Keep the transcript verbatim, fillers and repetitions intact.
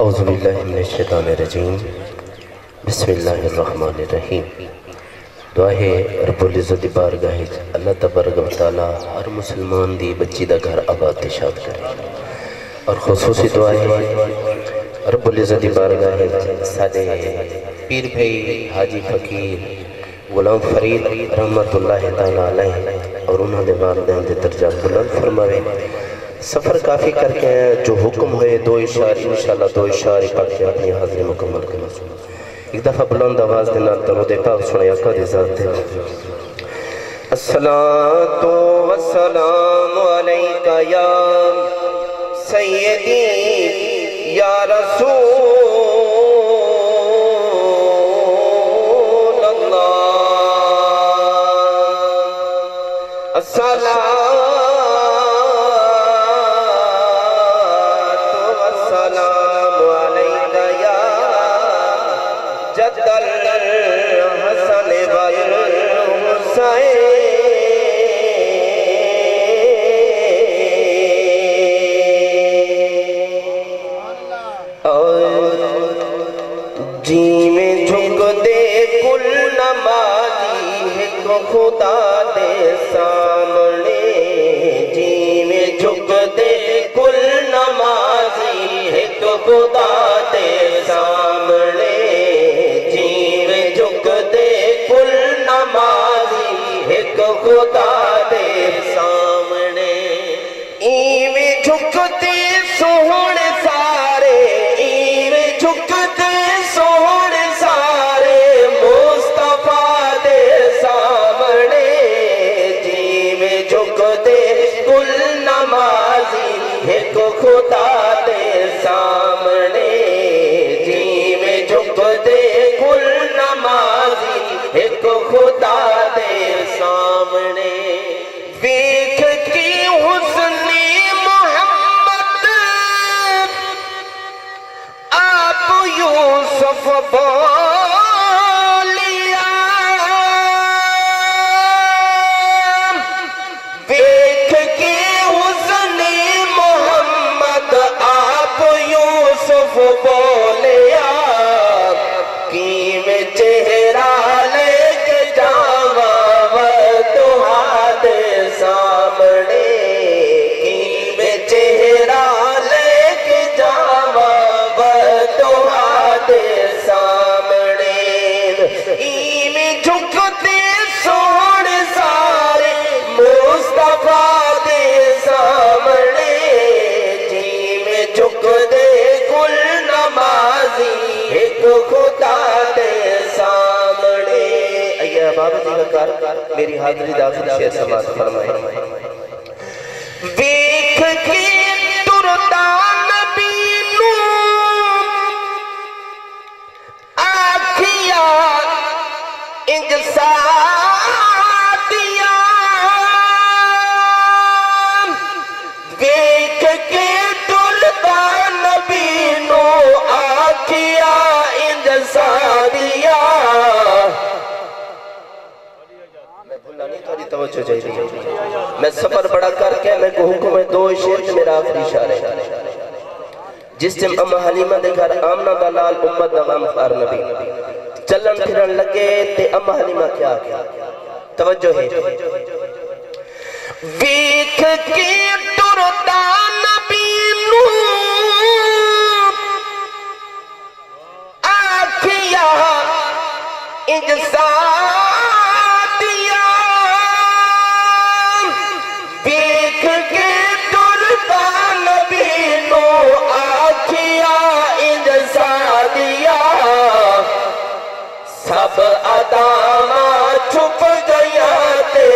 اعوذ باللہ من الشیطان الرجیم۔ بسم اللہ الرحمن الرحیم۔ دعا ہے رب العزت دی بارگاہ وچ اللہ تبارک و تعالیٰ ہر مسلمان دی بچی دا گھر آباد تے شاد کرے، اور خصوصی دعا ہے رب العزت دی بارگاہ وچ ساڈے پیر بھائی حاجی فقیر غلام فرید رحمت اللہ تعالیٰ علیہ اور انہاں دے والدین دے درجات بلند فرماوے۔ سفر کافی کر کے آئے ہیں، جو حکم ہوئے دو اشعار، انشاءاللہ دو اشعار ہی پڑھ کے اپنی حاضری مکمل کروں۔ ایک دفعہ بلند آواز دے نال درود پاک سݨے آقا دی ذات تے۔ الصلاۃ والسلام علیک یا سیدی یا رسول اللہ۔ الصلاۃ والسلام علیک یا جد الحسن والحسین۔ اور جیویں جھکدے کل نمازی ہک خدا دے سامݨے، جیویں جھکدے کل نمازی ہک خدا دے سامݨے، جیویں جھکدے کل نمازی ہک خدا دے سامݨے۔ ایویں جھکدے سوہݨ سارے، ایویں جھکدے سوہݨ سارے مصطفیٰ دے سامݨے۔ جیویں جھکدے کل نمازی ہک خدا دے سامݨے، جیویں جھکدے کل نمازی ہک خدا دے سامݨے۔ ویکھ کے حسن محمد آپ یوسف بولیا۔ ویکھ کے حسن محمد آپ یوسف بولیا۔ کیویں چہرہ لے کے جاواں ودھا دے سامݨے، کیویں چہرہ لے کے جاواں ودھا دے سامݨے۔ ایویں جھکدے سوہݨ سارے مصطفیٰ دے سامݨے، جیویں جھکدے کل نمازی ہک خدا دے سامݨے۔ اے احباب جی وقار، میری حاضری دا آخری شعر سماعت فرمائیں۔ ویکھ کے ٹردا نبی نوں آکھیا انج سادیا، ویکھ کے ٹردا نبی نوں آکھیا انج سادیا۔ میں بھلا نہیں، تہاݙی توجہ چاہیدی ہے۔ میں سفر بڑا کر کے، میکوں حکم ہے، دو شعر تے میرا آخری اشعار ہے۔ جس ٹائم اماں حلیمہ دے گھر آمنہ دا نال امت دا غمخوار نبی چلݨ پھرݨ لڳے تے اماں حلیمہ کیا آکھیا؟ توجہ ہے۔ ویکھ کے ٹردا نبی نوں آکھیا انج سادیا، ویکھ کے ٹردا نبی نوں آکھیا انج سادیا۔ سب اداواں چھپ ڳیاں تے